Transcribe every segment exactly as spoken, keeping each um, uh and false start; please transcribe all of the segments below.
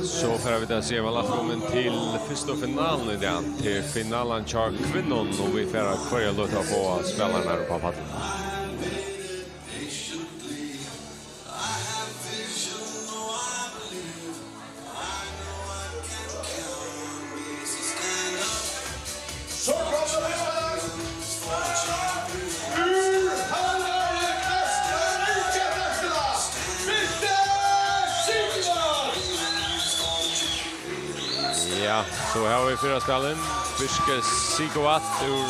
So fara vit at siga vælkomin til fyrstu finaluna í dag. Til finalan hjá kvinnum, og vit fara hvørja løtu at fáa spælararnar upp á pallin. So kom tað fyrsta lag. Úr Havnar, Vesturríki, Vesturland, Birkir Sigurðsson. Ja, so hava vit fyrra spælaran, Birkir Sigurðsson úr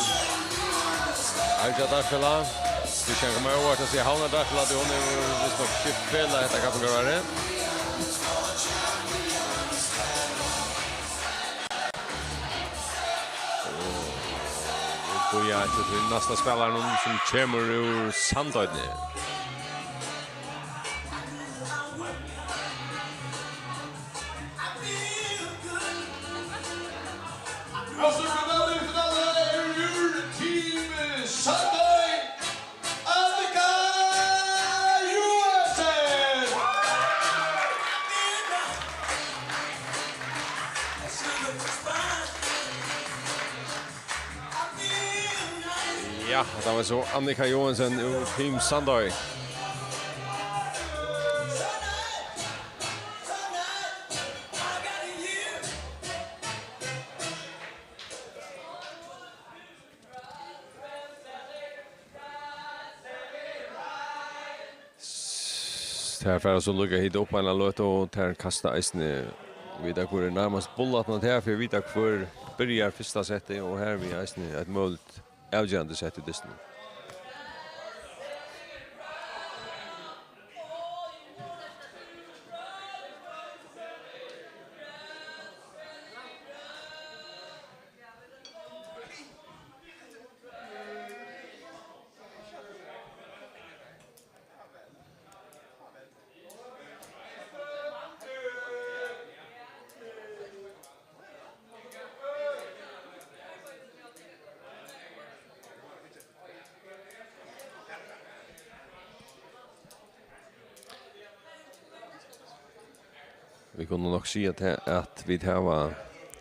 Argjadarfélag. Vit koma óvart at siga Havnar Darfélag, tí hon hevur vist nokk skift felag hetta kappingarárið. Og vit bíða eftir tí næsta spælaranum, sum kemur úr Sandoynni. Og so finaluna, finaluna er úr Team Sandoy. Annika Joensen! Ja, tað var so Annika Joensen úr Team Sandoy. Tær fara so líka at hita upp eina løtu, og tær kasta eisini, vita hvør er nærmast bóllinum at tær, fyri at vita hvør byrjar fyrsta settið, og her við eisini eitt møguligt avgerandi sett í dystinum. Vit kunnu nokk siga tað, at vit hava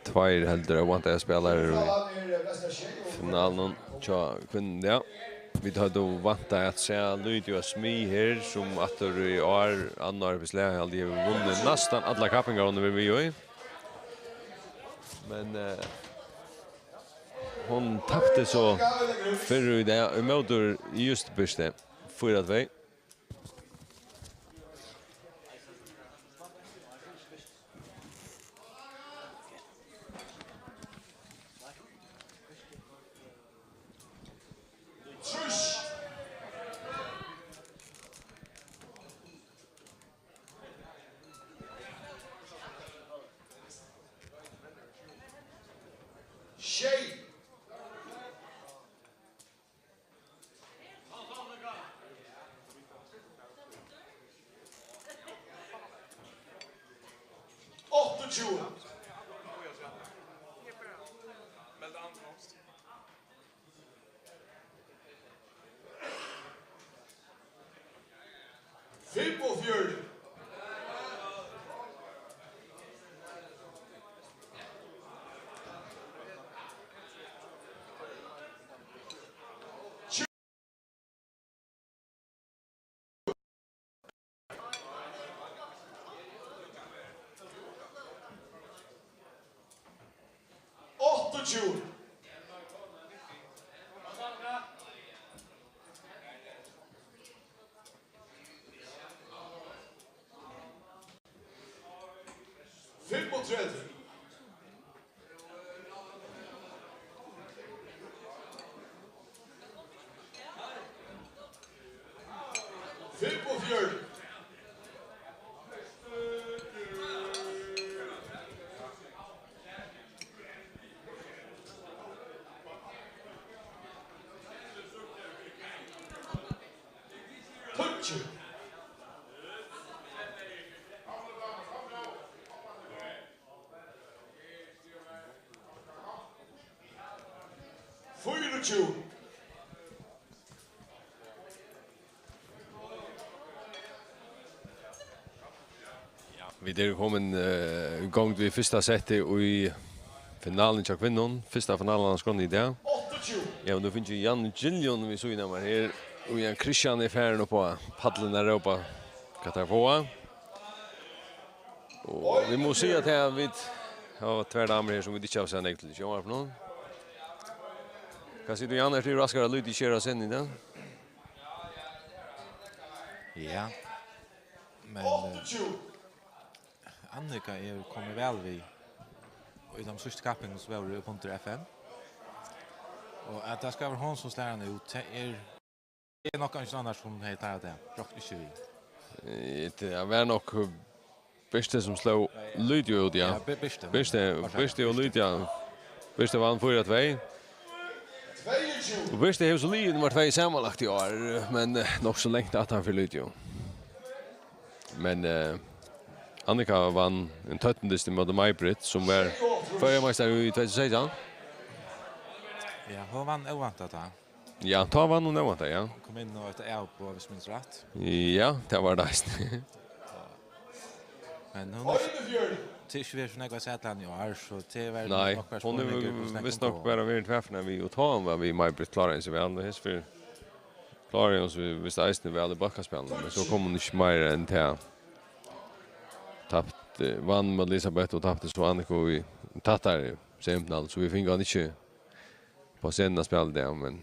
tveir heldur óvæntaðir spælarar í finalunum hjá kvinnum, ja. Vit høvdu væntað at sæð lítið av Smee her, sum aftur í ár, annað ár í slag, haldi eg, hevur vunnið næstan allar kappingar, hon hevur verið við í. Men, eh, hon tapti so fyrr í dag, ímóti Just Birte, fýra tvey. Sjey. Áttaogtjúgu. Fimmogfjøruti. Áttaogtjúgu. Fimmogtretivu. Fimmogfjøruti. Tíggju. Fýraogtjúgu. Ja, Vit eru komin, eh, í gongd við fyrsta setti í finaluni hjá kvinnum. Fyrsta finalan á skránni í dag. Eg havi nú fingið Jan Gillion við síðuna av mær her, og Jan Christian er farin upp á pallin at rópa hvat teir fáa. Og vit mugu siga tað at vit hava tvær damur her sum vit ikki hava sæð nógv til í sjónvarpinum. Hvat sigur tú, Jan? Ert tú raskari at líta ikki her á scenuni í dag? Ja. Men eh, Annika er komið væl við í teimum síðstu kappingum sum vóru upp undir F M. Og at tað skal vera hon sum slær hann út, tað er, er nokk eingin annar sum hevði klárað tað. Rokni ikki við. Eh, Tað var nokk Birti sum sló Lydia út, ja. Ja, Bi- Birti, men- Birti, Orsaka, Birti og Lydia. Birti vann fýra tvey. Og Birti hevur so ligið nummar tvey samanlagt í ár, men eh, nokk so langt aftan fyri Lydia. Men eh, Annika vann ein tøtndyst ímóti Maj-Britt, sum var føroyameistari í tvey túsund og seytjan. Ja, hon vann óvæntað tá. Ja, tá vann hon óvæntað, ja. Kom inn og eitt avboð, hvis minst rætt. Ja, tað var tað eisini. Men hon er tað er ikki verið so nógv at sætta hann í ár, so tað var Nei, okkara hon spurningur, hevur hvussu nógv vist hon nokk kom. Bara verið tvær ferðir við, og tá hon var við Maj-Britt kláraði hon seg væl, og hesfyr kláraði hon seg vist eisini væl í bólkaspælinum, men so kom hon ikki meira enn til tapt, eh, vann við Elisabeth og tapti so Annika í tættari semifinal, so vit fingu hann ikki á scenuna at spæla í dag, men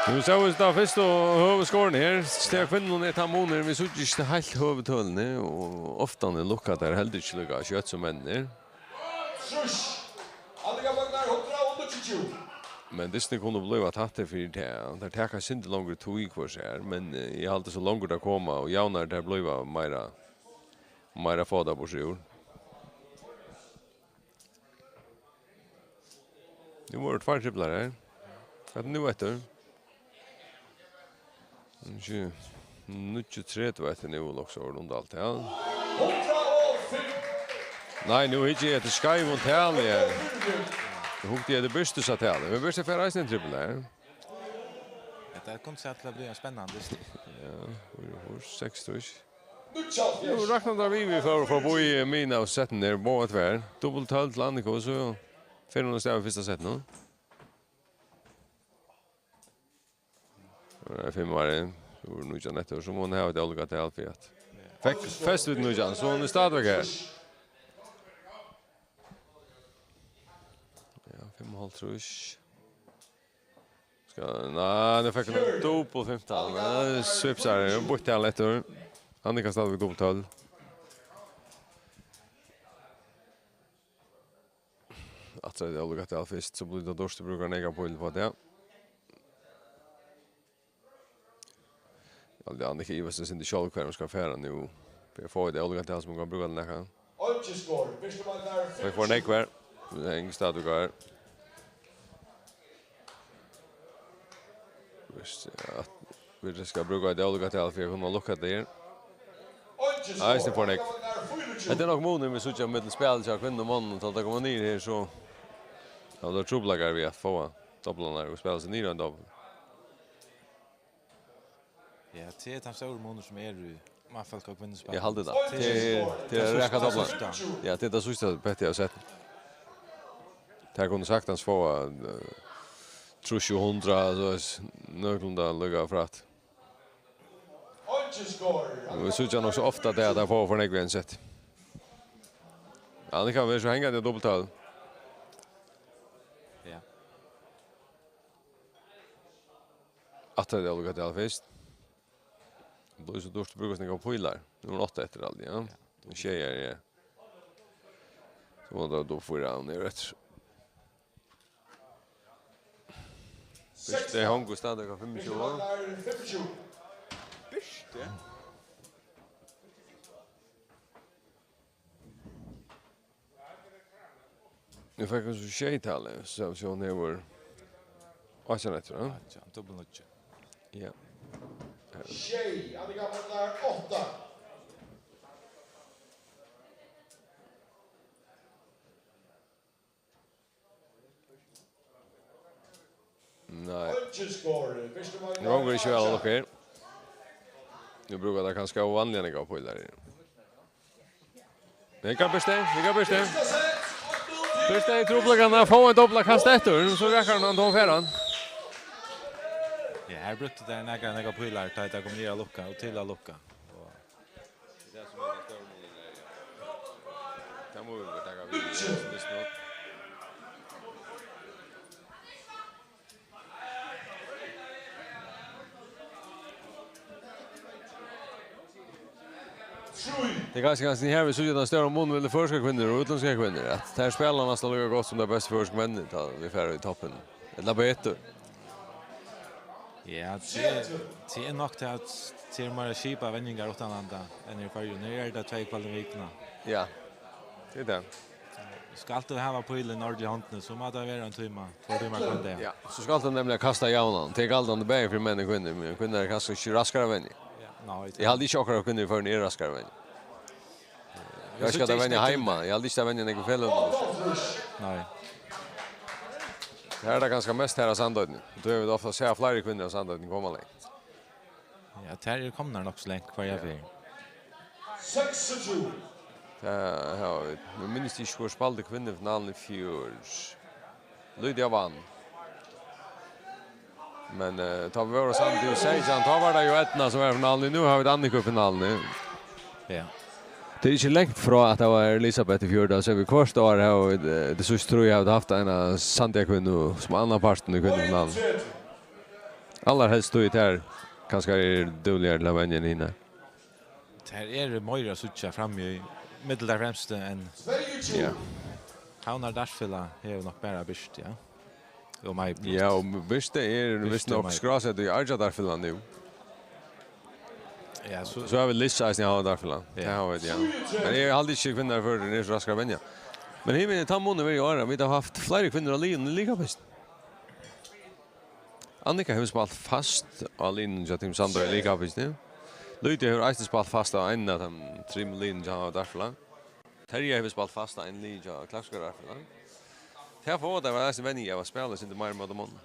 nú sóu vit tá fyrstu høvuðskoruna her. Til kvinnunum er tað munur, vit síggja ikki heilt høvuðtølini, og ofta lukka tær heldur ikki líka skjótt sum menninir. Men dystirnir kunnu blíva tættir fyri tað. Tær taka eitt sindur longri tíð hvør sær, men eh, eg haldi, so longur tær koma, og javnari tær blíva, meira, meira fáa tær burtur úr. Nú vóru tveir triplar her. Hvat er nú eftir? Ikki níggju tretivu eftir nú, Luxor undan alt, ja. Nei, nú hyggi eg eftir skeivum tali her. Eg hugdi eftir Birtusa tali, men Birta fær eisini ein trippul her. Hetta kundi sæð til at blíva ein spennandi dyst. Ja, hurra, hurra, seks trýss. Nú raknar tað við, vit fara forbi miðjuna av settinum her, báðar tvær. Dupult tólv til Annika, og so fer hon avstað í fyrsta settinum. Hon er fimm ár, so er nítjan eftir, so má hon hava eitt álíka tal fyri at fekk fest við nítjan, so hon er stadigvæk her. Ja, fimmoghálvtrýss. Skal, nei, nú fekk hon ein dupult fimtan. Nei, svipsar, hon býtti hann eftir. Annika stadigvæk dupult tólv. Aftur er tað Óli Gattal fyrst, so blívur tað dýrt at brúka nógvar pílur uppá tað. Ja, Annika ivast eitt sindur sjálv, hvar hon skal fara nú. Vit fáa eitt Óli Gattal sum hon kann brúka til nakað. Einki skor. Fyrstu mann der. Fekk for nógv her. Hevur stadigvæk her. Veitst, ja, vit skal brúka eitt Óli Gattal fyri at kunna lukka tað her. Eisini for nógv. Hetta er nokk munin, vit síggja millum spæl hjá kvinnum og monnum, tá tey koma niður her, so hava tey trupulleikar við at fáa doblarnar og spæla seg niður á ein dobbul. Ja, tað er tann stóri munur sum er í mannfólk og kvinnuspæl. Eg haldi tað. Tað er, tað er raka doblar. Ja, tað er tað síðsta Petti hevur sett. Tær kunnu saktans fáa, eh, trýss og hundrað, so er nøkulunda líka frægt. Og vit síggja nokk so ofta tað at tær fáa for nógv í ein sett. Ja, tað kann vera so hangandi á dupulttøl. Ja. Aftur er tað Óli Gattal fyrst. Tað blívur so dýrt at brúka so nógvar pílar. Nú er hon átta eftir alt, ja. Sjey er, ja. So má tað upp fýra, hon er eftir. Birti hongur stadigvæk á fimmogtjúgu. Birti. Nú fekk hon so sjey talið, so, so hon hevur átjan eftir, ja? Átjan, dupult níggju. Ja. Sjey, Annika Marlar, átta. Nei. Einki skor. Fyrstu mann Nú gongur ikki væl at lukka her. Nú brúka tær kanska óvanliga nógvar pílar her. Hygg á Birstein, hygg á Birstein. Birstein truplar hann at fáa ein dobla kast eftir, so rakar hann, hann tók ferðan. Ja, her brúktu teir nakrar, nakrar pílar, tá ið teir komu niður at lukka, og til at lukka. Og tað er tað sum er tann stóri munurin, ja. Tað mugu vit taka við, ja, so tað er snart. Tað er kanska, kanska her, vit síggja tann stóra munin millum føroyskar kvinnur og útlendskar kvinnur, at tær spæla næstan líka gott sum tær bestu føroysku menn, tá vit fara í toppin. Ella betur. Ja, tað er, tað er nokk til, at tað eru meira skipaðar venjingar uttanlanda enn í Føroyum. Her eru tað tvey kvøld um vikuna. Ja, tað er tað. Skalt tú hava pílin ordiliga í hondini, so má tað vera ein tíma, tveir tímar hvønn dag. Ja, so skalt tú nemliga kasta javnan. Tað er galdandi bæði fyri menn og kvinnur, men kvinnur eru kanska ikki raskari at venja. Ja, nei, eg haldi ikki, okkara kvinnur í Føroyum eru raskari at venja. Eg veit ikki, hvat tær venja heima. Eg haldi ikki, tær venja nógv í feløgum. Nei. Her er tað kanska mest her á Sandoynni. Tí hava vit ofta sæð fleiri kvinnur á Sandoynni koma langt. Ja, tær eru komnar nokk so langt hvørja ferð. Seksogtjúgu. Tað hava vit. Nú minnist eg ikki, hvør spældi kvinnufinaluna í fjør. Lydia vann. Men, eh, tá vit vóru á Sandoynni í seytjan, tá var tað jú Edna sum var í finaluni. Nú hava vit Anniku í finaluni. Ja. Tað er ikki langt frá, at tað var Elisabeth í fjør, tá, so vit hvørt ár hava vit, eh, tey síðstu trý hava vit havt eina Sandoyarkvinnu sum annan partin í kvinnufinaluni. Allarhelst tí tær kanska eru dúgligar til at venja enn hinar. Tær eru meira at síggja frammi í millum tær fremstu enn. Ja. Havnar Darfela hevur nokk bara Birtu, ja. Og Maj-Britt. Ja, og Birta er Birta vist nokk og Maj-Britt. Skrásett í Argja Darfela nú. Ja, so. So hava vit Lissa eisini í Havnar Darfela. Ja. Tað hava vit, ja. Men eg haldi ikki, kvinnur í Føroyum eru so raskar at venja. Men her, tann munin verður í ár, at vit hava havt fleiri kvinnur á liðnum í likapist. Annika hevur spælt fast á liðnum hjá Team Sandoyar í likapist. Lydia hevur eisini spælt fast á einum av teimum trimum liðunum hjá Darfela. Terja hevur spælt fast á einum liði hjá Klaksvíkar Darfela. Tað fáa tey væl eisini venju av at spæla eitt sindur meira móti monnum.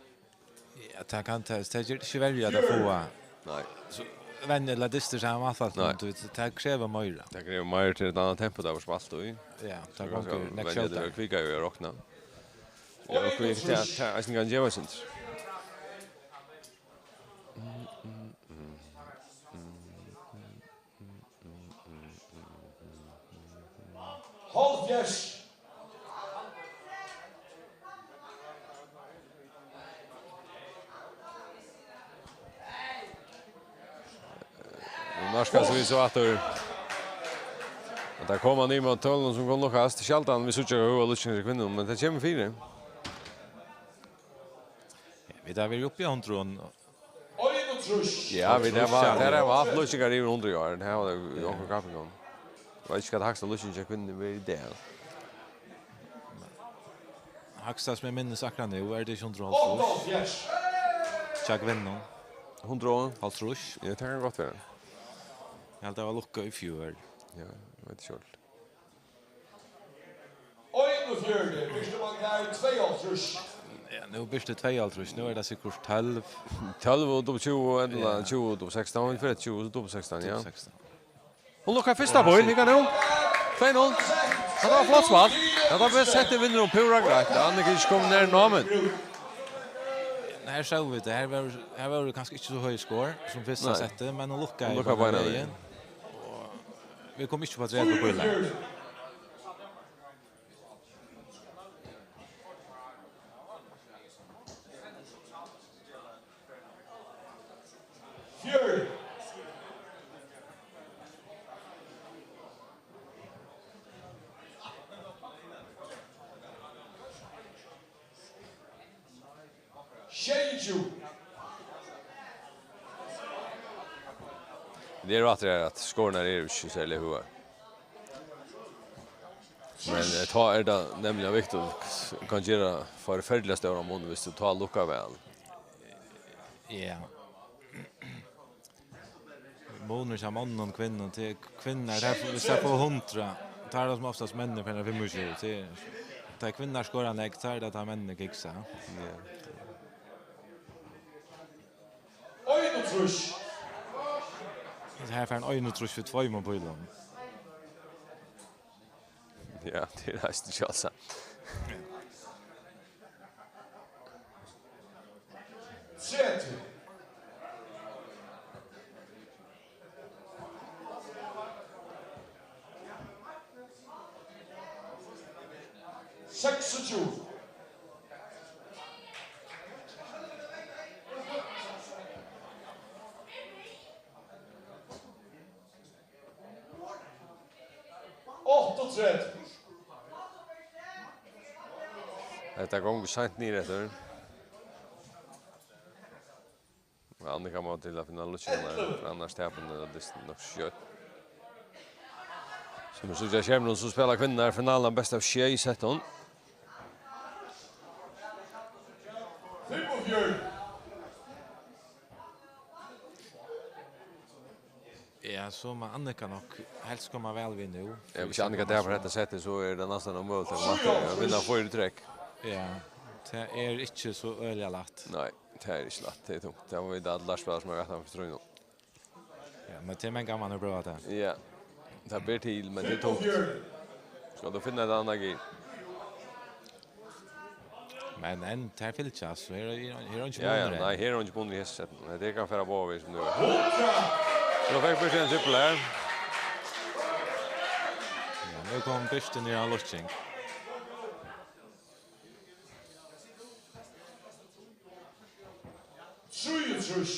Ja, tað kann tað, tað ger ikki verri at tey fáa. Nei. So, venja ella dystir seg av mannfólkinum, nei, tí tað krevur meira. Tað krevur meira til eitt annað tempo, tað var spælt í. Ja, so tað gongur kanska nógv skjótari. Venja, tað verður kvikari at rokna. Ja, og hví tað, tað eisini kann geva eitt sindur. Hálvfjerðs. Nú nærkast vit so aftur. Men tað koma nú móti tølunum sum kunnu lukkast. Sjaldan vit síggja góðar lukkingar hjá kvinnum, men tað kemur fyri. Ja, vit hava verið uppi á hundrað og Einogtrýss. Ja, vit hava, tær hava havt lukkingar yvir hundrað í ár. Tað hava tey í onkrum kappingum. Eg veit ikki, hvat hægsta lukking hjá kvinnum er í dag. Hægsta sum eg minnist akkurát nú, er tað ikki hundrað og hálvtrýss? Áttaoghálvfjerðs. Hjá kvinnum. Hundrað og? Hálvtrýss. Ja, tað kann gott vera. Eg helt tað var lukkað í fjør. Ja, eg veit ikki heilt. Einogfjøruti, Birta Magnar, tveyoghálvtrýss. Ja, nú Birta tveyoghálvtrýss, nú er tað sikkurt tólv. Tólv út av tjúgu, ella, ja, tjúgu út av sekstan, hon er tjúgu út av sekstan, ja. Sekstan. Hon lukkar fyrsta píl, hygg nú. Tvey null. Hatta var flott spælt. Hatta var sett í, vinnur hon púra greitt. Annika er ikki komin nær námið. Nei, her sóu vit tað. Her var, her var tað kanska ikki so høg skor sum fyrsta settið, men hon lukkaði beinanvegin. Hon lukkar beinanvegin. Og vit komu ikki upp á tretivu pílar. Fjøruti. Sjeyogtjúgu. Tað er jú aftur her, at skorurnar eru ikki serliga høgar. Men, eh, tá er tað nemliga viktigt, tú kanst gera forferdiliga stóran mun, viss tú tá lukkar væl. Ja. Munur hjá monnum og kvinnum, til kvinnur, tað er, viss tað fáa hundrað, tá er tað sum oftast menn, fáa fimmogtjúgu, til, tá kvinnur skora nógv, tá er tað, tá menn kiksa. Ja. Einogtrýss. Her fær hann einogtrýss fyri tveimum pílum. Ja, tað er eisini sjálvsagt. Tretivu. Seksogtjúgu. Áttaogtretivu. Hetta gongur seint niður eftir. Og Annika má til at finna lukkin, annars tapir hon dystin nokk skjótt. Sum vit síggja á skerminum, so spæla kvinnurnar finalan best av sjey sett. Fimmogfjøruti. Ja, so má Annika nokk helst koma væl við nú. Ja, hvis Annika tapir hetta settið, so er tað næstan ómøguligt at koma aftur. At vinna fýra í trekk. Ja, tað er ikki so øgiliga lætt. Nei, tað er ikki lætt, tað er tungt. Tað hava vit allir spælarar sum hava rætt fyri trýnum. Ja, men tað er mangan man hevur prøvað tað. Ja, tað ber til, men tað er tungt. Skalt tú finna eitt annað gir. Men enn, tær fylgjast, so her er, her er eingin munur her. Ja, ja, nei, her er eingin munur í hesum settinum. Hetta her kann fara báðar vegir sum nú er. So fekk Birta ein trippul her. Ja, nú kom Birta niður á lukking. Trýogtrýss.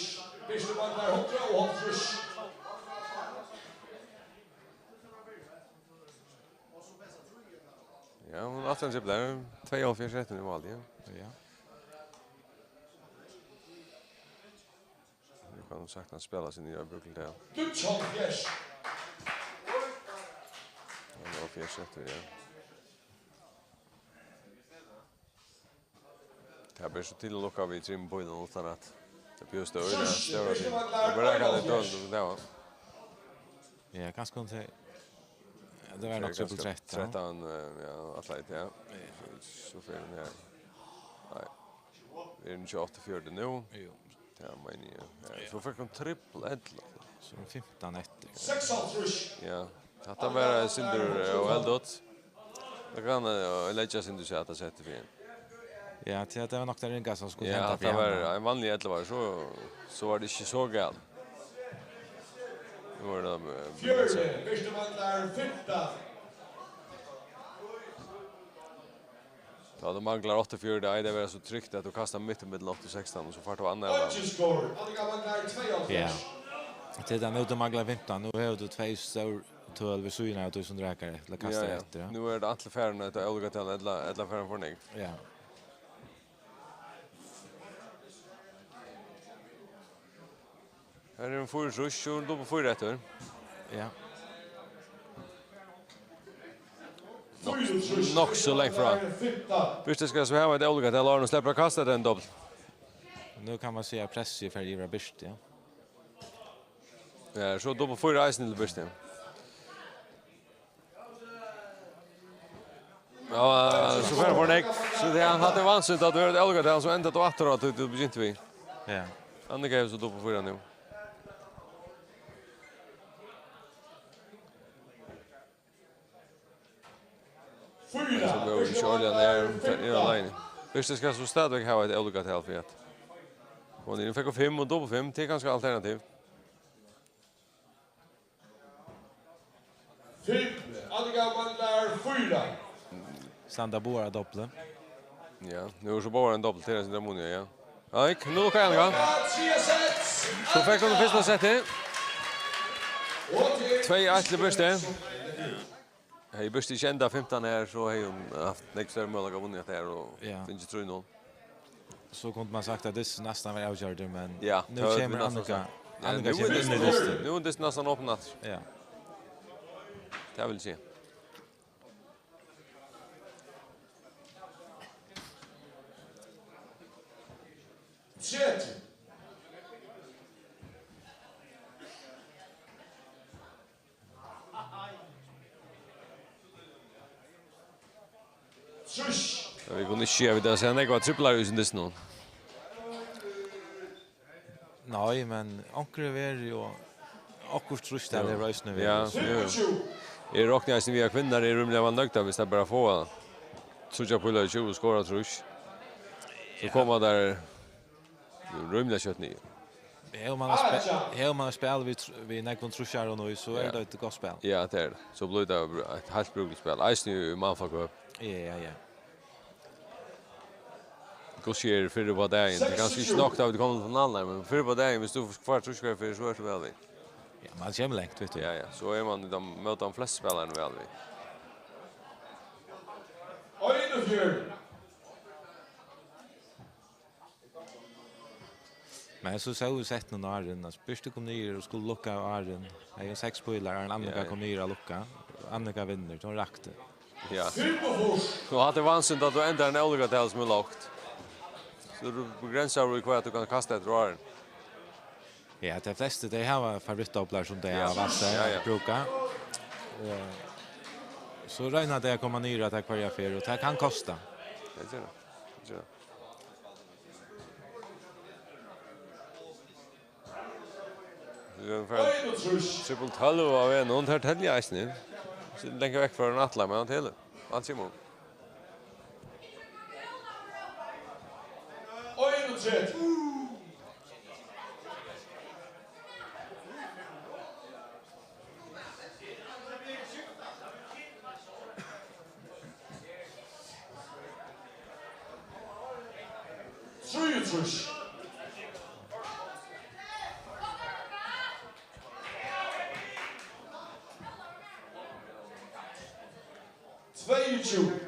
Birta manglar hundrað og hálvtrýss. Ja, hon er aftur ein trippul. Tveyoghálvfjerðs eftir í mál, ja. Ja. Nú kann hon saktans spæla seg niður á búklinum, ja. Níggjuoghálvfjerðs. Hálvfjerðs eftir, ja. Tað ber so til at lukka við trimum pílum uttan at tað blívur stór, ja, stór. Tað ber at taka tað dømt, tað var. Ja, kanska hon tey-, ja, tað var nokk trippul trettan. Trettan, eh, ja, alt leit, ja. Ja. So, so fer hon her. Nei. Er hon ikki áttaogfjøruti nú? Jú. Ja, meini eg. Ja, so fekk hon trippul ella. So er hon fimtan eftir. Seksoghálvtrýss. Ja, hatta var eitt sindur, eh, óheldigt. Tað kann, eh, leggja eitt sindur seg at tað setti fyri. Ja, tí at tað var nokk tað ringasta sum skuldi henda fyri hana. Ja, hatta var ein vanligur ellivari, so, so var tað ikki so galið. Nú er tað, eh, fjøruti, Birta manglar fimtan. Tá tú manglar áttaogfjøruti, eigur tað at vera so trygt at tú kastar mitt ímillum átta og sekstan, og so fært tú annað enn. Oyggjuskarð, Annika manglar tveyoghálvfjerðs. Ja. Til tað nú tú manglar fimtan, nú hevur tú tvey stór tøl við síðuna av tí sum tú rakar, ella kastar eftir, ja. Ja, ja. Nú er tað antin farin at ólukka til, ella, ella farin for nógv. Ja. Her er ein fýraogtrýss, so er hon dupult fýra eftir. Ja. Nokk, nokk so langt frá. Birta skal so hava eitt ólukka til, áðrenn hon sleppur at kasta tað dupult. Nú kann man siga, at pressið fer yvir á Birtu, ja. Ja, so dupult fýra eisini til Birtu. Ja, so fer hann for nógv. So tað er, hann hevði vansin, at tú hevur eitt ólukka til hann, so endar tú aftur á tí tú begynti við. Ja. Annika hevur so dupult fýra nú. Fýra. So blívur ikki ordiliga nær, er á leiðini. Birta skal so stadigvæk hava eitt ólukka til fyri at. Hon er, hon fekk fimm og dupult fimm, tað er kanska alternativ. Fimm, Annika manglar fýra. Standa báðar á dupli. Ja, nú er so báðar ein dupult, tað er ein dupult, ja. Eik, nú lukkar Annika. Triðja sett. So fekk hon fyrsta settið. Og til tvey eitt til Birtu. Hevði Birta ikki endað fimtan her, so hevði hon havt nógv størri møguleika at vunnið hetta her og fingið trý null. So kundi man sagt, at dystin næstan var avgjørdur, men nú kemur Annika. Ja, Annika kemur inn í dystin. Nú er dystin næstan opin aftur. Ja. Tað vil eg siga. Tretivu. Trýss. Ja, vit kunnu ikki siga, at vit hava sæð nógvar triplar í hesum dystinum. Nei, men onkur hevur verið, og okkurt trýst hevur eisini verið. Ja, jú, jú. Fimmogtjúgu. Eg rokni eisini við, at kvinnurnar eru rímiliga væl nøgdar, viss tær bara fáa tríggjar pílar í tjúgu, skora trýss. So Ja. koma tær rímiliga skjótt niður. Hevur mann eitt spe-, hevur mann eitt spæl við tr-, við nógvum trýssarum í, so er Ja. tað eitt gott spæl. Ja, tað er tað. So blívur tað eitt heilt brúkligt spæl. Eisini í mannfólkahóp. Ja, ja, ja. Hvussu er fyrr upp á dagin? Tað er kanska ikki nokk, tá vit koma til finalurnar, men fyrr upp á dagin, viss tú fært trýss ferðir, so ert tú væl við. Ja, mann kemur langt, veit tú. Ja, ja. So er mann í teimum, móti teimum flestu spælarunum væl við. Einogfjøruti. Men so sá vit seinni áðrenn, at Birta kom niður og skuldi lukka áðrenn. Hevði hon seks pílar, áðrenn Annika Ja, ja. kom niður at lukka. Annika vinnur, hon rakti. Ja. Fimmogfýrs. Og hatta er vansin, at tú endar ein ólukkutal sum er lágt. So er tú begrensað við, hvat tú kanst kasta eftir áðrenn. Ja, tey flestu, tey hava favorittdoblar sum tey Ja. hava valt seg Ja, ja. at brúka. Og so royna tey at koma niður at tað hvørja ferð, og tað kann kosta. Tað ger tað. Tað ger tað. Vit eru farin Einogtrýss. Triple tólv av vegnum, hon tar telja eisini. So langt vekk frá hon ætlar, men hon telur. Alt kemur. Einogtretivu. Trýogtrýss. Tveyogtjúgu.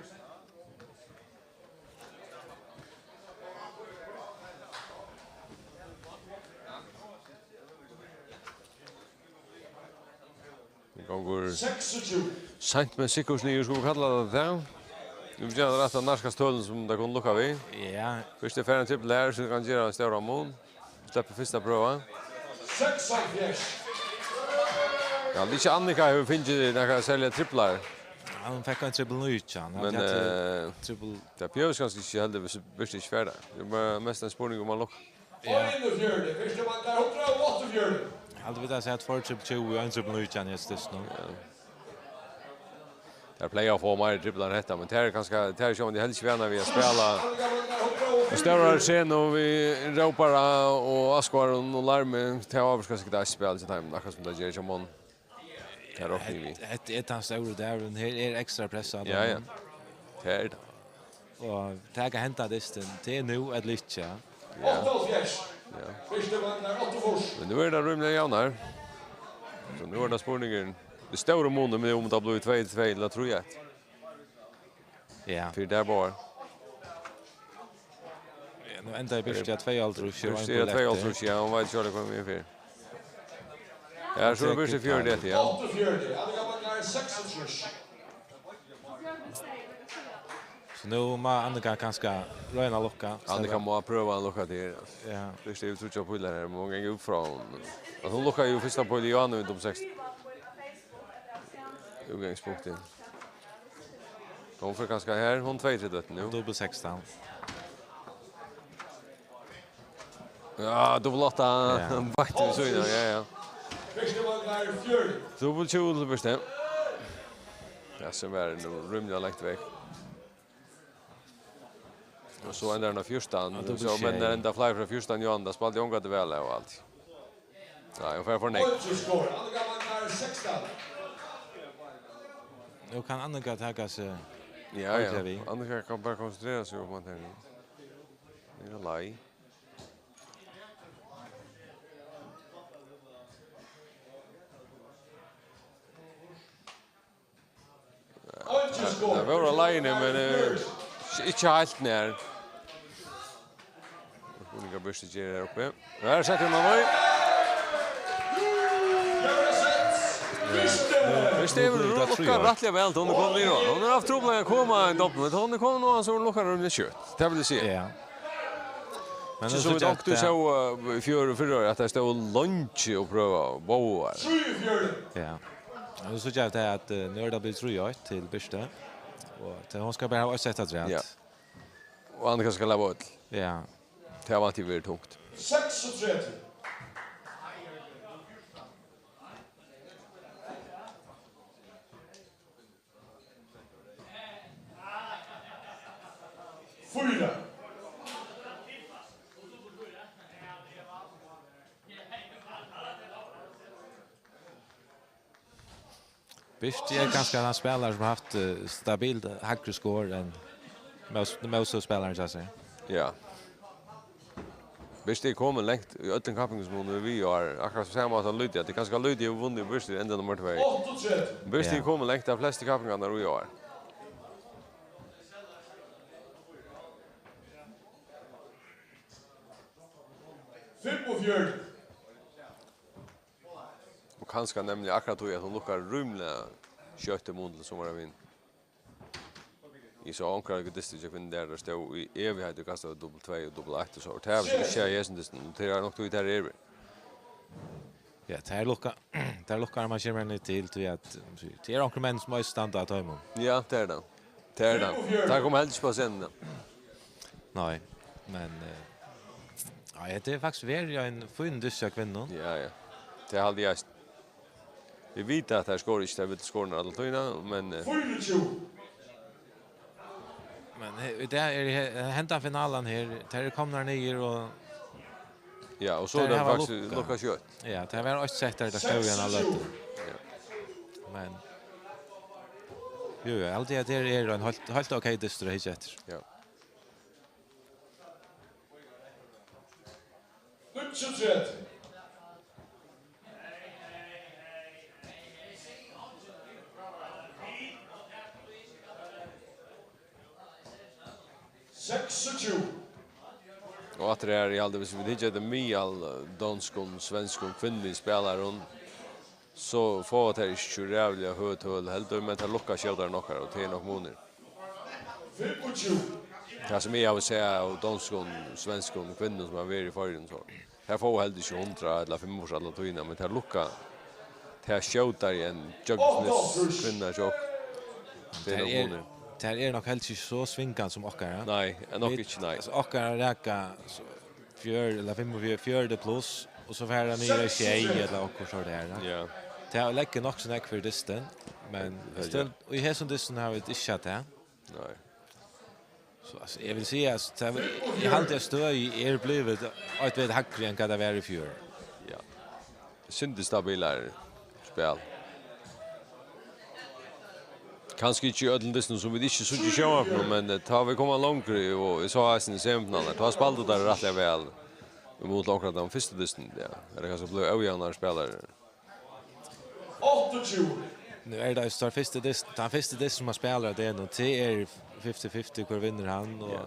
Tað gongur Seksogtjúgu. seint, men sikkurt niður, skulu vit kalla tað tað. Nú byrjar tað at rætta nærkast tølini, sum tað kunnu lukka við. Ja. Fyrst er farin trippul her, so kann gera ein stóran mun. Sleppur fyrsta prøva. Seksoghálvfjerðs. Ja, Lisa Annika hevur fingið nakrar serligar triplar. Ja, hon fekk ein trippul nítjan. Men, eh, trippul. Tað bjóðist kanska ikki heldur, viss, viss ikki fara. Tað er bara mest ein spurning um at lukka. Ja. Einogfjøruti, fyrsti manglar hundrað og áttaogfjøruti. Haldi vit at siga tveir trippul tjúgu og ein trippul nítjan í hesum dystinum. Ja. Tær plaga at fáa meir triplar enn hetta, men tær eru kanska, tær eru sjálvandi helst vana við at spæla á stórari senu við rópara og áskoðarum og larmi. Tað ávirkar sikkurt eitt spæl til teimum, akkurát sum tað ger hjá monnum. Tað rokni eg við. Hetta, hetta er tann stóri dagurin. Her er ekstra pressa á teimum. Ja, ja. Tað er tað. Og taka henda dystin, tað er nú ella ikki, ja. Ja. Áttaoghálvfjerðs. Ja. Fyrsti manglar áttaogfýrs. Men nú er tað rímiliga javnar. So nú er tað spurningurin. Tað er stórur munur nú um tað blívur tvey tvey ella trý eitt. Ja. Fyri tær báðar. Ja, nú endaði Birta á tveyoghálvtrýss, og Birta ein er á tveyoghálvtrýss, ja, hon veit ikki, hvat tað kemur við fyri. Ja, so er Birta fjøruti eftir, ja. Áttaogfjøruti, Annika manglar seksogtrýss. So nú má Annika kanska royna at lukka. Annika má prøva at lukka til her, altso. Ja. Fyrst er vit tríggjar pílar her, men hon gongur út frá honum. Altso, hon lukkar jú fyrsta píl í áðni við dobbul seks. Útgangspunktið. Hon fer kanska her, hon tveyogtretivu nú. Dobbul sekstan. Ja, dobbul átta. Ja. Beint við síðuna, ja, ja. Dobbul tjúgu til Birtu. Ja, sum er nú rímiliga langt vekk. Og so endar hann á fjúrtan. Ja, dobbul sjey. So, men tað enda fleiri frá fjúrtan, Johan, tað spældi ongantíð væl av og alt. Nei, hon fer for nógv. Oldskor, Annika manglar sekstan. Nú kann Annika taka seg Ja, ja. ordiliga við. Annika kann bara konsentrera seg um at her. Tað er leið. Tað vóru á leiðini, men, eh, ikki heilt nær. Spurningar Birta ger her uppi. Her er sett inn á vei. Fyrst er hon lukkað rættiliga væl, tá hon er komin niður á. Hon hevur havt trupulleikar at koma í dobbul, men tá hon er komin niður á, so lukkar hon skjótt. Tað vil eg siga. Ja. Men ikki sum vit onkuntíð sóu, eh, í fjør og fyrra ár, at tær stóðu leingi og prøvaðu, báðar. Ja. Og so síggja vit at, eh, nú er tað blivið trý eitt til Birtu. Og tað, hon skal bara hava eitt sett afturat. Ja. Og Annika skal hava øll. Ja. Tað vænti eg verður tungt. Seksogtretivu. Fýra. Birti er kanska tann spælarin sum hevur havt, eh, stabilt hægri skor enn Mós-, Mosó-spælarin hjá sær. Ja. Birti er komin langt í øllum kappingum sum hon er við í ár. Akkurát sum sama máta Lydia. Tað er kanska Lydia hevur vunnið, Birti er enda nummar tvey. Áttaogtretivu. Birti er Ja. komin langt av flestu kappingarnar í ár. Fimmogfjøruti. Og kanska nemliga akkurát tí, at hon lukkar rímiliga skjótt í mun til summarvin. Eg sá onkrar dystir hjá kvinnum har, tær stóðu í evigheit og kastaðu dubbel tvey og dubbel eitt og so. Og tað hava vit ikki sæð í hesum dystinum. Og tað er nokk tí tær eru. Ja, tær lukka, tær lukkar man kemur ned til, tí at, tað er onkrir menn sum eisini standa á teimum. Ja, tað er tað. Tað er tað. Tær koma helst ikki upp á scenuna. Nei, men, eh, ja, tað er faktiskt verið ein fín dystur av kvinnum. Ja, ja. Tað haldi eg eisini. Vit vita, at tær skora ikki, tær vilja skora alla tíðina, men, eh, Fýraogtjúgu. Men he-, í dag er he-, henda finalan her, tær eru komnar niður og Ja, og so tær er tað hava faktiskt lukkað. Lukkað skjótt. Ja, tað var eitt sett har, tað stóð í eina løtu. Seksogtjúgu. Ja. Men, jú, jú, alt í alt er, er ein heilt, heilt ok dystur at hyggja eftir. Ja. Níggjuogtretivu. Seksogtjúgu. Og aftur her, eg haldi, hvis vit hyggja eftir miðal, eh, donskum, svenskum, kvinnuligum spælarum, so fáa tær ikki so ræðuliga høg tøl heldur, men tær lukka skjótari enn okkara, og tað er nokk munur. Fimmogtjúgu. Tað sum eg havi sæð av donskum, svenskum kvinnum sum hava verið í Føroyum, so tær fáa heldur ikki hundrað ella fimmogfýrs alla tíðina, men tær lukka tað skjótari enn gjøgnumsniðskvinnur hjá okkum. Tað er Tær nokk eru, munur. Tær eru nokk helst ikki so svingandi sum okkara. Nei, er nokk Vit, ikki, nei. Altso, okkara raka, so, fjør-, ella fimmogfjøruti, fjøruti pluss, og so fara niður í sjey ella okkurt sort har, ja. Ja. Tað leggur nokk so nógv fyri dystin, men Tað er still, í hesum dystin hava vit ikki sæð tað. Nei. So, altso, eg vil siga, altso, tað, eg haldi, at støðið er blivið eitt vet hægri enn hvat tað var í fjør. Ja. Sindur stabilari spæl. Kanska ikki í øllum dystunum sum vit ikki síggja í sjónvarpinum, men, eh, tá vit koma longri, og eg sá eisini í semifinalu, tá spældu teir rættiliga væl. Ímóti onkra av teimum fyrstu dystunum, ja. Er tað kanska blivið ójavnari spælarar? Áttaogtjúgu. Nú er tað so tann fyrsti dyst-, tann fyrsti dystur, sum man spælir av degnum, tað er fifty fifty, hvør vinnur hann, og Ja.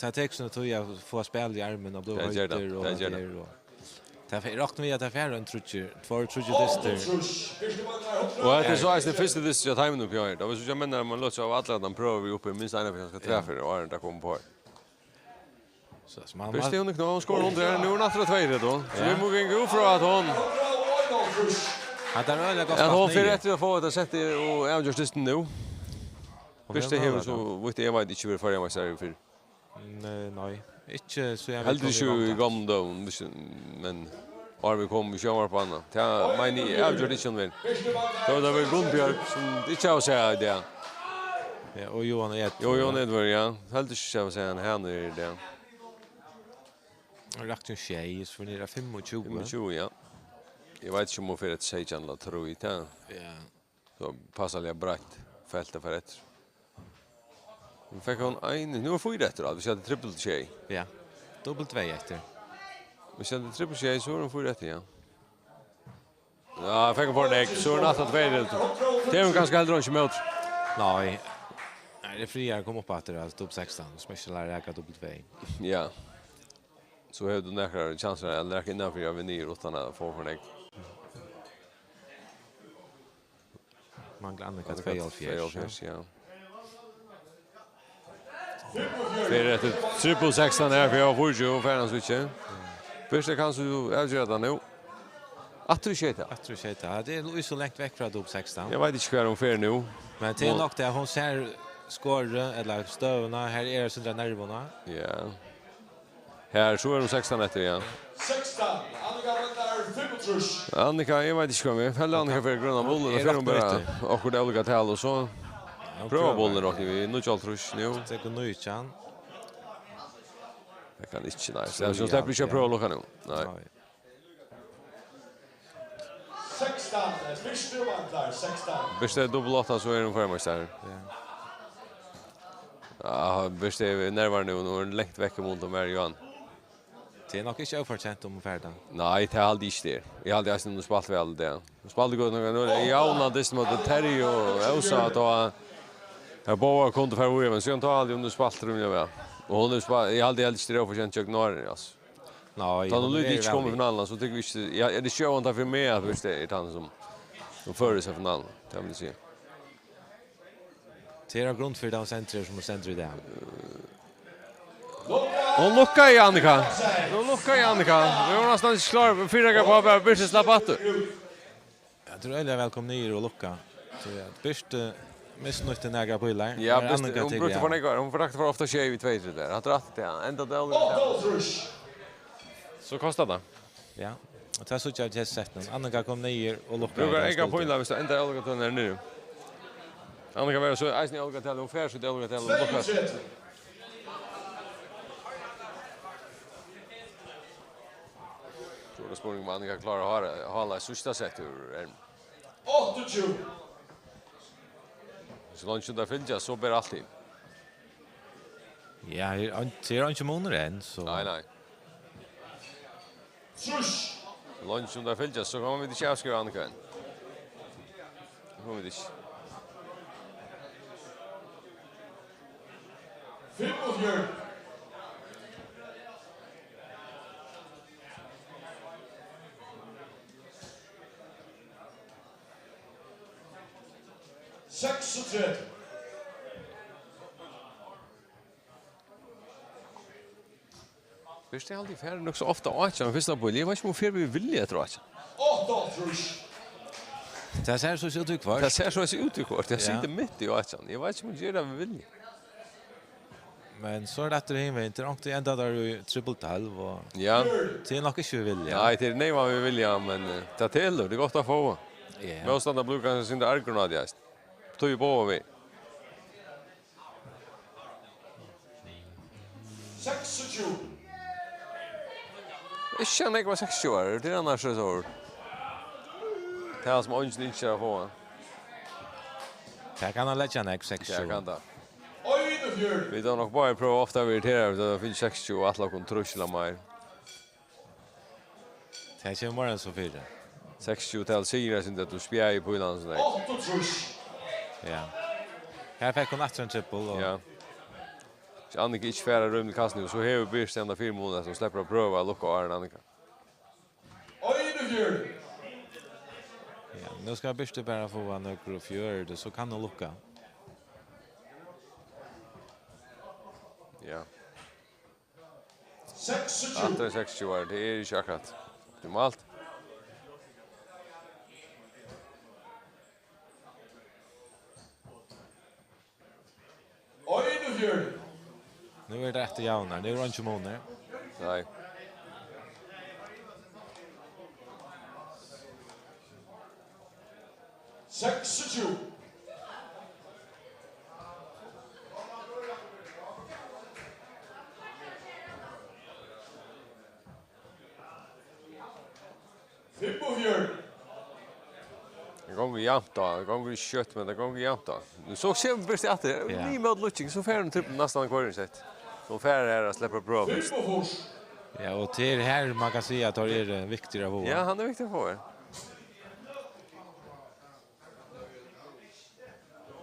tað tekur sína tíð at fáa spælið í armin og blíva Tað ger tað, heitur og tað alt ger tað tað. her, og tað fer, rokna við, at tað fer ein tríggir, tveir, tríggir dystir. Og hetta er so eisini fyrsti dystur hjá teimum uppi her. Tá vit síggja menn her, man lýsir av allar, at hann prøvar við uppi minst eina ferð, kanska tvær ferðir, og áðrenn tað kemur upp á her. So, so man, Fyrst man hon er knø, hon skorar hundrað, nú er hon aftur á tvey, Reto. So Ja. vit mugu ganga út frá, at hon, Hatta er øgiliga gott at hon spælt fer niður. eftir at fáa hetta settið og avgjørt dystin nú. Hon Fyrst er hevur, møguleika. so vítt eg veit, ikki verið føroyameistari fyrr. Nei, nei. Ikki so eg veit Heldur ikki í gomlum døgum, hvis-, men áðrenn vit komu í sjónvarp og annað. Tað meini eg avgjørt ikki, hon vil. Tá var tað væl Gunnbjørg, sum ikki hava sæð í dag. Ja, og Johan Edvard. Jú, Johan Edvard, ja. Heldur ikki hava sæð hann her í dag. Og rakt um sjey, so vit eru fimmogtjúgu. Fimmogtjúgu, ja. Eg veit ikki, um hon fer eftir seytjan ella trý, tað. Ja. So passaliga breitt felt at fara eftir. Nú fekk hon ein, nú er fýra eftir, alt. Hvis eg hevði trippul sjey. Ja. Dubbul tvey eftir. Hvis eg hevði trippul sjey, so er hon fýra eftir, ja. Ja, fekk hon for nógv, so er hon aftur tvey eftir. Tað er hon kanska heldur ikki mót. Nei. Nei, tað er fríari at koma upp aftur, altso, dubbul sekstan, so man ikki lærir at raka dubbul tvey. Ja. So hevur tú nakrar kjansar, ella nakrar innanfyri at vinna niður uttan at fáa for nógv. Manglar Annika Annika tveyoghálvfjerðs, tveyoghálvfjerðs, ja. Fer eftir trippul sekstan her, fyri fýraogtjúgu, fer hann so ikki. Fyrst kanst tú avgera tað nú. Aftur í sjeita. Aftur í sjeita. Ja, tað er so langt vekk frá dubbul sekstan. Eg veit ikki, hvar hon fer nú. Men tað er Hon nokk tað, hon sær skorið, ella støðuna. Her er sindur av nervum. Ja. Her, so er hon sekstan eftir, ja. Sekstan, Annika Bendar, fimmogtrýss. Annika, eg veit ikki hvat við. Heldur Annika fer grøna bull, ella Eg fer hon rokni bara eftir. okkurt álíka tal, og so Ja, hon prøvar prøvar. bullin, rokni við. Níggjuoghálvtrýss nú. Tekur nítjan. Kann ikki, nei. So hon sleppur ikki at prøva at lukka nú. Nei. Nei. Sekstan, eh, Birta manglar sekstan. Birta er dupul átta, so er hon førimeistari. Ja. Ja, Birta er nervar nú, nú er hon langt vekk um undan mær, Johan. Tað er nokk ikki ófortjent um hon fær tað. Nei, tað haldi eg ikki tað er. Eg haldi eisini, hon spælt væl í dag. Hon spældi gott nokk, nú er javna dystin móti Terji og Ósa, at tá, har báðar kundu fara víðari, men síðan tá haldi eg, hon spælt rímiliga væl. Og hon er spæ-, eg haldi helst ikki tað er ófortjent gjøgnum árini, altso. Nei, tá hon nú er lítið ikki komið í finaluna, so tykir vit ikki, ja, er tað sjálvandi fyri meg, at viss tað er tann sum, sum førir seg í finaluna, tað vil eg siga. Tað er ein grund fyri, at hon stendur her, sum hon stendur í dag. Hon lukkaði, Annika. Hon lukkaði, Annika. Vit vóru næstan ikki klár, men fyri at bara Birta slapp aftur. Ja, tað er øgiliga væl komið niður og lukka. So, ja, Birta misnýtti nakrar pílar. Ja, Annika brúkti for nógvar. Hon brúkti for ofta sjey við tvey trý har. Hatta er rætt, ja. Enda tað. So kostar tað. Ja. Og tað síggja vit í hesum settinum. Annika kom niður og lukkaði. Brúkar eyka pílar, viss tað enda ólukka tønn er niður. Annika verður so eisini ólukka til, hon fer so ólukka til og lukkar. So er tað spurning um Annika klárar at hála, hála eitt síðsta sett úr erm. Áttaogtjúgu. So langt sum tað fylgja, so ber altíð. Ja, her er ein, her er ein munur enn, so. Nei, nei. Trýss. Langt sum tað fylgja, so koma vit ikki avskriva Annika enn. Koma vit ikki. Fimmogfjøruti. Seksogtretivu. Fyrst eg haldi, eg fari nokk so ofta á átjan, fyrsta bíl. Eg veit ikki, um eg fari við vilja eftir átjan. Áttaoghálvtrýss. Tað sær so út í hvørt. Tað sær so út í hvørt. Eg siti mitt í átjan. Eg veit ikki, um eg geri tað við vilja. Men so er tað aftur hin vegin. Tað er onkuntíð enda tað í trippul tólv, og ja, tað er nokk ikki við vilja. Nei, tað er neyvan við vilja, men, eh, tað telur. Tað er gott at fáa. Ja. Mótstandari blívur kanska eitt sindur argur, Nadia, eisini. Tað er báðar vegir. Seksogtjúgu. Ikki hann nógvar seksogtjúgu, tað er annars so. Tað er hann sum eingin ynskir at fáa. Tað kann hann leggja nógv, seksogtjúgu. Tað kann tað. Einogfjøruti. Vit hava nokk báðir prøvað ofta at vera her, vit hava fingið seksogtjúgu og ætla okkum trýss ella meir. Tað kemur meira enn so fyri. Seksogtjúgu tal sigur, eg synes, at tú spjaði í pílarnar so nógv. Áttaogtrýss. Ja. Her fekk hon aftur ein trippul, og ja. So Annika ikki fær rúm til kast nú, so hevur Birta enda fyrimun, at hon sleppur at prøva at lukka áðrenn Annika. Einogfjøruti. Ja, nú skal Birta bara fáa nøkur fjøruti, so kann hon lukka. Ja. Seksogtjúgu. Aftur seksogtjúgu, tað er ikki akkurát. Tað er malt. Einogfjøruti. Nú er tað aftur javnar. Nú er einki munur. Nei. Seksogtjúgu. Fimmogfjøruti. Tað gongur javnt á, tað gongur ikki skjótt, men tað gongur javnt á. Nú so kemur Birta aftur. Ja. Við móti lukking, so fer hon trippul næstan hvørjum sett. So fer hon her at sleppa at prøva fyrst. Fimmogfýrs. Ja, og til her man kann siga at tað er, eh, viktigt at fáa. Ja, hann er viktigur at fáa.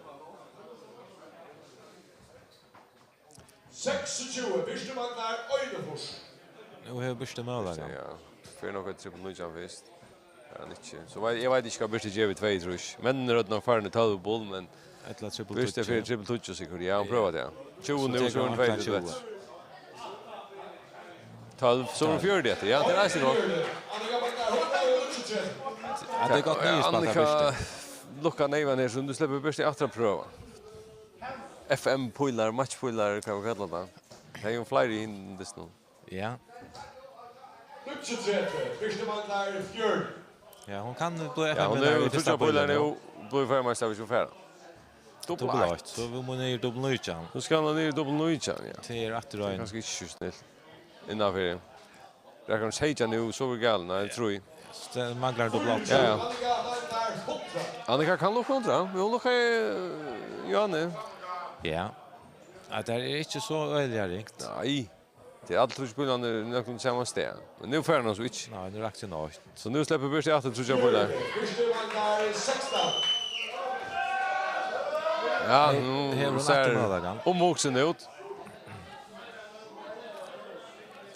Seksogtjúgu, Birta manglar einogfýrs. Nú hevur Birta møguleika. Ja, fer nokk eitt trippul nítjan fyrst. Er hann ikki. So veit, eg veit ikki hvat Birta ger við tveyogtrýss. Menn eru øll farin í tólv bul, men ella trippul Birta tíggju. Fer trippul tíggju sikkurt. Ja, hon prøvar tað. Tjúgu nú, so er hon tveyogtretivu. Tólv, so er hon fjøruti eftir. Ja, tað er eisini gott. Ja, tað er gott niðurspælt av Birta. Annika lukkar neyvan her, so nú sleppur Birta aftur at prøva. F M-pílar, matchpílar, hvat man kallar tað. Tað er jú fleiri í hinum dystinum. Ja. Níggjuogtretivu, Birta manglar fjøruti. Ja, hon kann blíva F M-vinnari í fyrsta bílum. Ja, hon hevur tríggjar pílar nú, blívur førimeistari, viss hon fær. Dupul eitt. Dupul eitt, so vit mugu niður í dupul nítjan. Nú skal hon niður í dupul nítjan, ja. Tað er aftur ein. Tað er kanska ikki so snilt. innanfyri. Rakar hann seytjan nú, so verður galið. Nei, trý. So tað manglar ein dobbelt. Ja, ja. Annika kann lukka undir, ja. Hon lukkar, eh, Johanne. Ja. Ja, tað er ikki so øgiliga ringt. Nei. Tað er allir tríggir bilarnir nøkulunda sama stað. Men nú fer hann so ikki. Nei, nú rakti hann eitt. So nú sleppur Birta aftur tríggjar bilar. Ja, her, nú her er hon sær aftur møguleikan. Umhugsin út.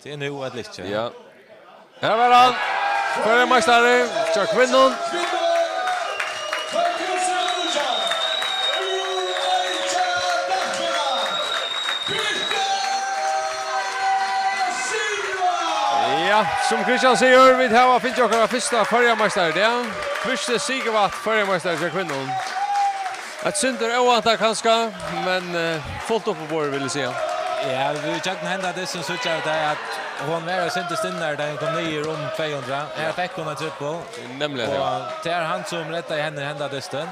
Tað er nú ella ikki. Ja. Her var hann. Føroyameistari hjá kvinnum. Ja, sum Kristian sigur, vit hava fingið okkara fyrsta føroyameistara í dag. Fyrsti Sigurvat føroyameistari hjá kvinnum. Eitt sindur óvæntað kanska, men, eh, fult upp á borðið, vil eg siga. Ja, vit gjøgnum henda dystin síggja vit tað at hon var eitt sindur stinnari, tá hon kom niður um tvey hundrað. Her fekk hon ein trippul. Nemliga, ja. Og tað er hann sum reddar henni henda dystin.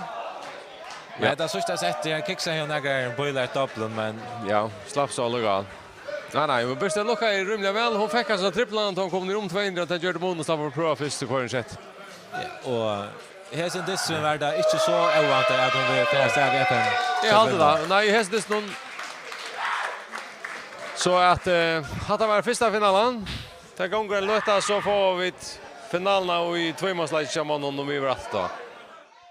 Men ja, hetta síðsta settið, her kiksaði hon nakrar bilar í dobblinum, men ja, slapp so allíkavæl. Nei, nei, men Birta lukkaði rímiliga væl. Hon fekk altso tripplan, tá hon kom niður um tvey hundrað, tað gjørdi mun, og slapp at prøva fyrst í hvørjum sett. Ja, og hesin dystur var tað ikki so óvæntað, at hon vil fara avstað við F M. Eg haldi tað. Nei, hesin dystur, so at, eh, hatta var fyrsta finalan. Tað gongur ein løta, so fáa vit finaluna í tvímansleiki hjá monnum, um vit verða aftur tá.